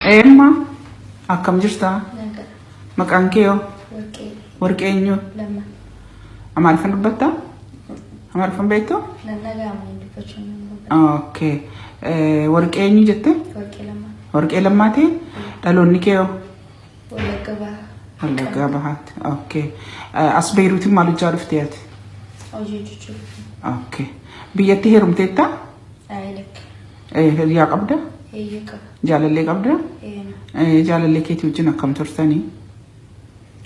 Eemma akkam jirta? Nagaa. Maqaan kee hoo? Warqee. Warqee eenyu? Lamma. Amaariffaan dubbattaa? Amaariffaan beektu? Nan dhaga'ama dubbachuu nan barbaada. Okay. Warqee eenyu jette? Warqee Lammaa. Warqee Lammaati? Dhaloonni kee hoo? Wallagga Bahaa. Wallaggaa Bahaatti. Okay. As Beeruutiin maal hojjaa dhuftee ati? Hojii hojjechuu. Okay. Biyyatti heerumteetta? Ayi lakki. Hiriyaa qabda? Eeyyee qaba. Jaalallee qabda? Eeyyee. Jaalallee keetii wajjin akkam turtanii?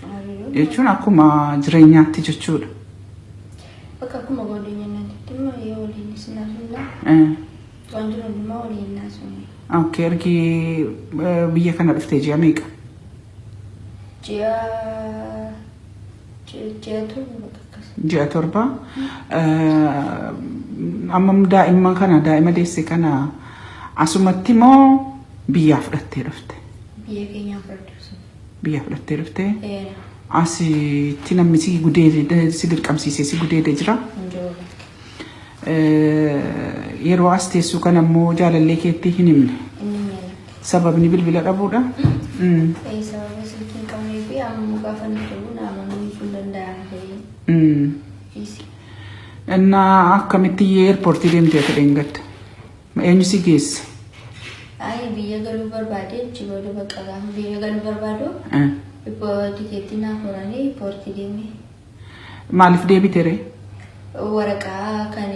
Hariiroo. Jechuun akkuma jireenyaatti jechuudha. Bakka akkuma godinyaatti immoo yoo waliin isin haasofna. Waan jiru hundumaa waliin haasofna. Okay, ergi biyya kana dhuftee ji'a meeqa? Ji'a 7 bakka akkas. Ji'a 7. Amma daa'imman kana daa'ima deesse kana asumatti moo biyyaa fudhattee dhufte? Biyya keenyaa fudhadhu. Biyyaa fudhattee dhufte? Ee. Asitti namni si gudeede si dirqamsiisee si gudeede jira? Hin jiru lakki. Yeroo as teessu kana immoo jaalallee keetti hin himne. Inni hin lakki. Sababni bilbila dhabuudha? Ee, sababa silkii hin qabnee fi amma gaafa nuti ta'u nama sun danda'an ta'ee dhiisi. Innaa akkamitti eerpoortii deemtee fedheen gadda? Eenyu si geesse? Ayi biyya galuu barbaade achi booda bakka gaafa biyya galuu barbaadu tikeettii naaf muranii eerpoortii deeme. Maaliif deebite ree? Waraqaa kan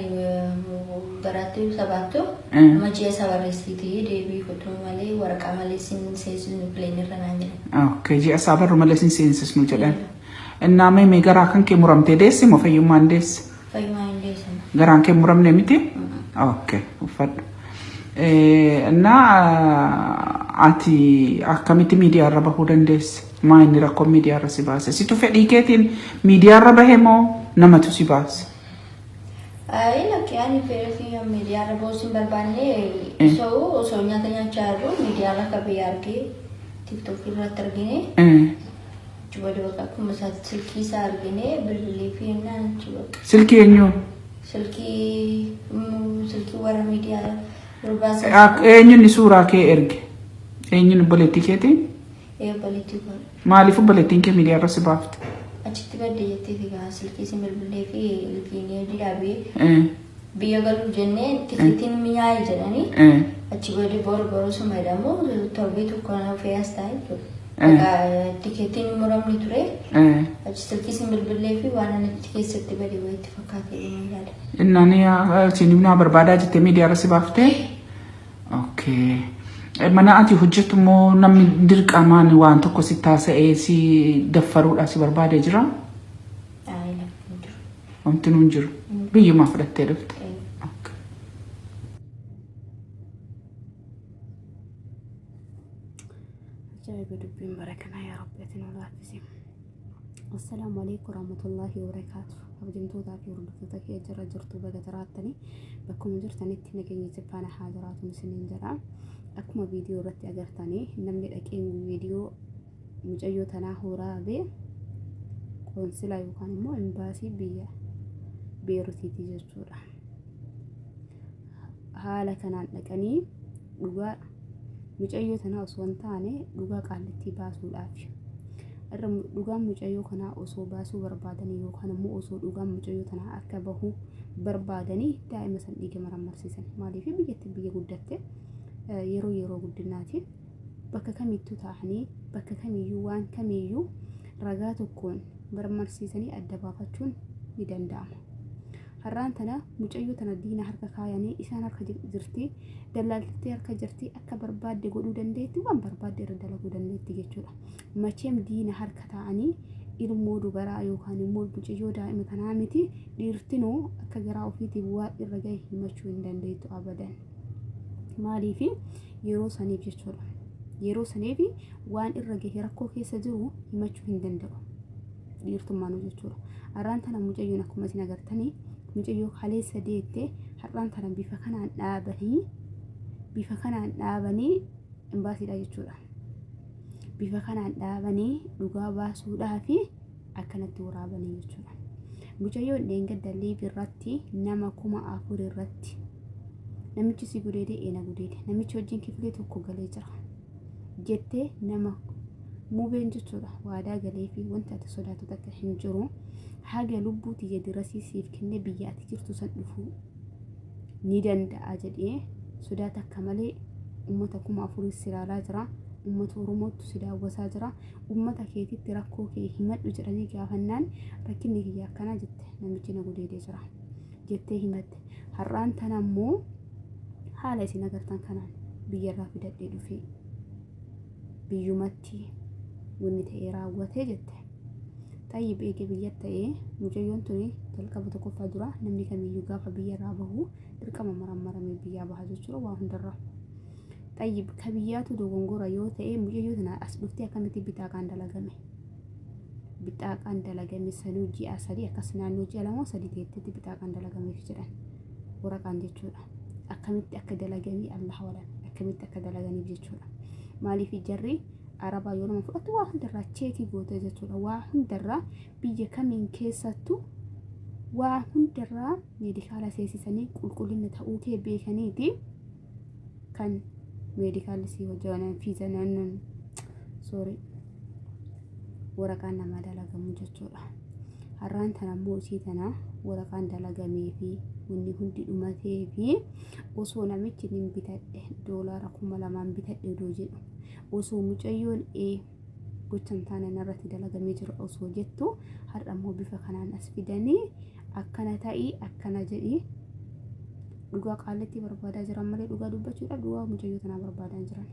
garaatti sabaattu amma ji'a isa barreessitii deebii kutuu malee waraqaa malee sin seensisnu pileenirra irra naan jedhan. Okay, ji'a isaa barru malee sin seensisnu jedhan. Innaa mee garaa kan kee muramtee deesse moo fayyummaan deesse? Fayyumaa hin deessama. Garaan kee muramne miti? Okay, uffadhu. Innaa ati akkamitti miidiyaarra bahuu dandeesse? Maa inni rakkoon miidiyaarra si baase? Situ fedhii keetiin miidiyaarra bahe moo namatu si baase? Ayi lakki, ani fedhii kiyya miidiyaarra bahuu hin barbaanne. Osoo nyaata nyaachaa jiru miidiyaarra akka biyya argee TikTok irratti argine. Achi booda bakka akkuma isaatti silkii isaa argine bilbilii fi innaan achi bakka. Silkii eenyu? Silkii warra miidiyaa barbaachisan. Eenyu inni suuraa kee erge? Eenyuun obboleettii keetii? Ee, obboleettii koo. Maaliif obboleettiin kee miidiyaarra si baafte? Achitti badde jetteeti gaa silkii isin bilbilee fi ilkiinii hojii dhaabee biyya galuu jennee tikeettiin mi'aaye jedhanii achi booda boru boru suma jedhamu torbee tokko na fe'as taa'e jechuudha. Egaa tikeettiin muramni ture achi silkii isin bilbilee fi waan ani achi keessatti bade wayitti fakkaatee dhuma yaada. Innaan isin naa barbaadaa jettee miidiyaarra si baaftee? Okay. Mana ati hojjettu immoo namni dirqamaan waan tokko si taasa'ee si daffaruudhaaf si barbaadee jira? Ayi lakki, hin jiru. Wanti nuun jiru. Biyyumaa fudhattee dhufte. Okay. Ajaa'iba dubbiin bara kanaa, yaa Rabbi ati nu laaffisi. Assalaamu alaikum warahmatullaahi wabarakaatu. Kabajamtootaa fi hordoftoota kee jira jirtu, baga jiraattanii bakkuma jirtanitti nageenya faana haa jiraatu isiniin jedha. Akkuma viidiyoo irratti agartanii, namni dhaqee viidiyoo mucayyoo tanaa waraabee qoonsilaa yookaan immoo imbaasii biyya Beerutiiti jechuudha. Haala kanaan dhaqanii dhugaa mucayyoo tanaa osoo hin taane dhugaa qaallittii baasuudhaaf, irra dhugaan mucayyoo kanaa osoo baasuu barbaadanii yookaan immoo osoo dhugaan mucayyoo tanaa akka bahu barbaadanii daa'ima san dhiiga marammarsiisan. Maaliif? Biyyatti biyya guddatte, yeroo yeroo guddinaati. Bakka kamittuu taa'anii, bakka kamiyyuu, waan kamiyyuu ragaa tokkoon marmarsiisanii adda baafachuun ni danda'ama. Har'aan tana mucayyoo tana diina harka kaayanii, isaan harka jirti, dallaaltittii harka jirti, akka barbaadde godhuu dandeetti, waan barbaadde irra dalaguu dandeetti jechuudha. Macheem diina harka taa'anii ilmoo dubaraa yookaan immoo mucayyoo daa'ima tanaa miti, dhiirtinuu akka garaa ofiitiin waan irra gahe himachuu hin dandeettu abadan. Maaliifi? Yeroo saniif jechuudha. Yeroo saniif waan irra gahe, rakkoo keessa jiru himachuu hin danda'u. Dhiirtummaanuu jechuudha. Har'aan tana mucayyoon akkuma isin agartanii mucayyoo kaleessa deette har'aan tana bifa kanaan dhaabanii imbaasiidha jechuudha. Bifa kanaan dhaabanii dhugaa baasuudhaa fi akkanatti waraabanii jechuudha. Mucayyoon dheengadda live irratti nama 4000 irratti namichi si gudeede, eena gudeede, namichi wajjin kifilee tokko galee jira. Jettee nama mubeen jechuudha waadaa galee fi wanti ati sodaatu takka hin jiru. Haga lubbuu tiyya dirasii siif kennee biyya ati jirtu san dhufuu ni danda'a jedhee sodaa takka malee ummata 4000 si ilaalaa jira. Ummata Oromootu si daawwasaa jira. Ummata keetitti rakkoo kee himadhu jedhanii gaafannaan rakkinni kiyya akkanaa jette, namichi na gudeedee jira jettee himatte. Har'aan tana immoo haala isin agartan kanaan biyyarraa fidadhee dhufee biyyumatti wanni ta'ee raawwatee jette. Xayyib, eege biyya ta'ee mucayyoon tuni jalqaba tokkoffaa dura namni kamiyyuu gaafa biyyarraa bahu dirqama marammaramee biyyaa baha jechuudha waa hundarraa. Xayyib, ka biyyaatu dogongora yoo ta'e mucayyoo tana as dhuftee akkamitti bitaaqaan dalagame? Bixaaqaan dalagame sanuu ji'a 3 akkas naannoo ji'a 2 3 teettetti bixaaqaan dalagameef jedhan, waraqaan jechuudha. Akkamitti akka dalagamii Allah walan, akkamitti akka dalaganiif jechuudha. Maaliif jarri arabaa yoo nama fudhatu waa hundarraa check gootee jechuudha. Waa hundarraa biyya kamiin keessattuu waa hundarraa medical seensisanii qulqullina ta'uu kee beekaniiti kan medicalli si hojjetan, fiiza naannoon, sorry, waraqaan namaa dalagamu jechuudha. Har'aan tana immoo isii tana waraqaan dalagamee fi wanni hundi dhumatee fi osoo namichi nin bitadhe, $2,000 bitadhe odoo jedhu, osoo mucayyoon ee gocha hin taane narratti dalagamee jira osoo jettu, har'a immoo bifa kanaan as fidanii akkana ta'ii akkana jedhi. Dhugaa qaallitti barbaadaa jiran malee dhugaa dubbachuudhaaf dhugaa mucayyoo tanaa barbaadaa jiran.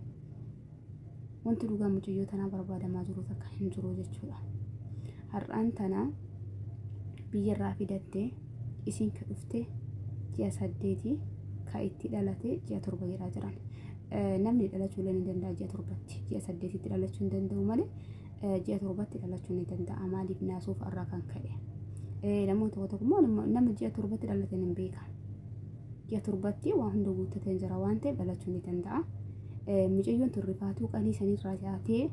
Wanti dhugaa mucayyoo tanaa barbaadamaa jiru takka hin jiru jechuudha. Har'aan tana biyyarraa fidatte, isiin ka dhufte ji'a 8, ka itti dhalate ji'a 7 jedhaa jiran. Namni dhalachuu illee ni danda'a ji'a 7tti. Ji'a 8tti dhalachuu hin danda'u malee ji'a 7tti dhalachuu ni danda'a. Maaliif naasuuf irraa kan ka'e. Namoota tokko tokko immoo nama ji'a 7tti dhalate hin beeka. Ji'a 7tti waa hunda guuttatee jira waan ta'eef dhalachuu ni danda'a. Mucayyoon tun rifaatuu qalii sanirraa taatee,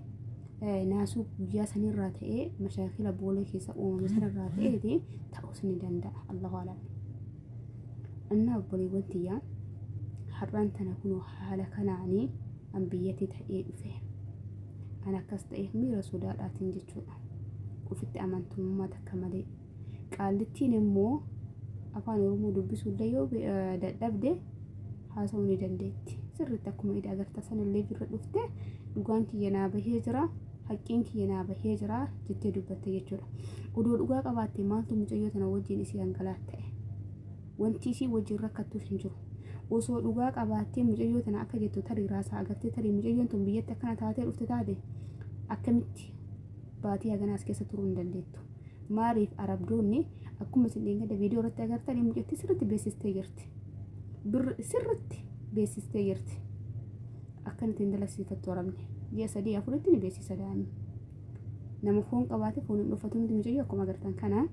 naasuu guyyaa sanirraa ta'ee, mashaakila boolee keessa uumame sanirraa ta'eeti ta'uus ni danda'a. Allahu alam. Innaa obboleewwan tiyyaa, har'aan tana kunoo haala kanaanii an biyyatti ta'ee dhufe. An akkas ta'eef miira sodaadhaatiin jechuudha. Ofitti amantummaa takka malee. Qaallittiin immoo afaan Oromoo dubbisuullee yoo dadhabde haasa'uu ni dandeetti. Sirriitti akkuma ida agarta sanillee bira dhufte dhugaan kiyya naa bahee jira, haqqiin kiyya naa bahee jira jettee dubbatte jechuudha. Odoo dhugaa qabaatte maaltu mucayyoo tana wajjin isii hangalaatta'e? Wanti isii wajjin rakkattuus hin jiru. Osoo dhugaa qabaattee mucayyoo tana akka jettu tarii raasaa agartee, tarii mucayyoon tun biyyatti akkana taatee dhufte taate, akkamitti baatii haganaa as keessa turuu hin dandeettu? Maaliif arabdoonni akkuma isin dheengadda viidiyoo irratti agartanii mucattii sirriitti beeksistee jirti. Sirriitti beeksistee jirti. Akkanatti hin dalagsiifattu arabni. Ji'a 3 4tti ni beeksisa daa'imni. Nama foon qabaate foon hin dhuffatu miti mucayyoo akkuma agartan kana.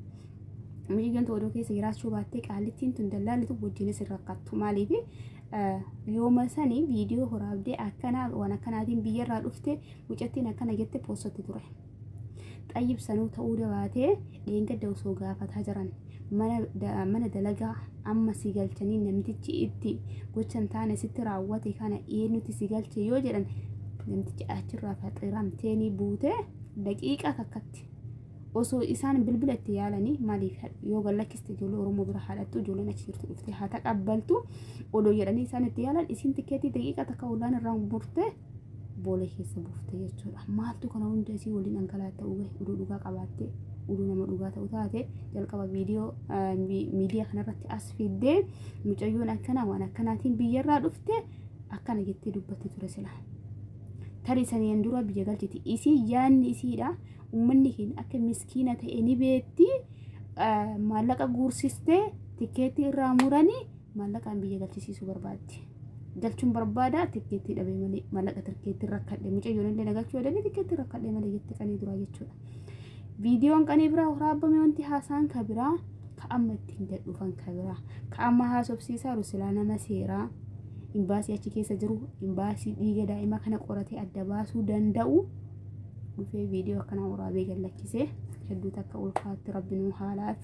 Mucayyoon tun odoo keessa jiraachuu baattee qaallittiin tun dallaalli tun wajjinis hin rakkattu. Maaliif yooma sanii viidiyoo horaabdee akkanaa waan akkanaatiin biyyarraa dhufte, mucattiin akkana jette poostatti ture. Xayyib, sanuu ta'uu dabaatee dheengadda osoo gaafataa jiran mana dalagaa amma si galchanii namtichi itti gocha hin taane sitti raawwate kana eenyutti si galche yoo jedhan, namtichi achirraa faxiramtee ni buute daqiiqaa takkatti. Osoo isaan bilbila itti yaalanii, maaliif yoo gallakkiste ijoollee Oromoo bira haadhattu, ijoolleen achi jirtu dhuftee haa taqabbaltu odoo jedhanii isaan itti yaalan, isiin tikeetii daqiiqaa takka ollaan irraa murtee boolee keessa buufte jechuudha. Maaltu kana hunda isii waliin dhangala'aa ta'uu gahe? Oduu dhugaa qabaattee, oduu nama dhugaa ta'u taate, jalqaba viidiyoo miidiyaa kanarratti as fiddee mucayyoon akkana waan akkanaatiin biyyarraa dhufte akkana jettee dubbatti ture sila. Tarii saniin dura biyya galchiti. Isii yaanni isiidha. Uummanni keenya akka miskiina ta'e ni beekti. Maallaqa guursistee tikeetii irraa muranii maallaqaan biyya galchisiisuu barbaaddi. Galchuun barbaada, tikeettii dhabee malee, maallaqa tikeettii rakkadhe, mucayyoon illee na galchuu jedhanii tikeettii rakkadhe malee jette qanii duraa jechuudha. Viidiyoon qanii biraa waraabame, wanti haasaan ka biraa, ka amma ittiin gad dhufan ka biraa, ka amma haasofsiisaa jiru silaa nama seeraa imbaasii achi keessa jiru, imbaasii dhiiga daa'ima kana qoratee adda baasuu danda'u dhufee viidiyoo akkana waraabee gad lakkisee hedduu takka ulfaatti. Rabbi nuu haalaa.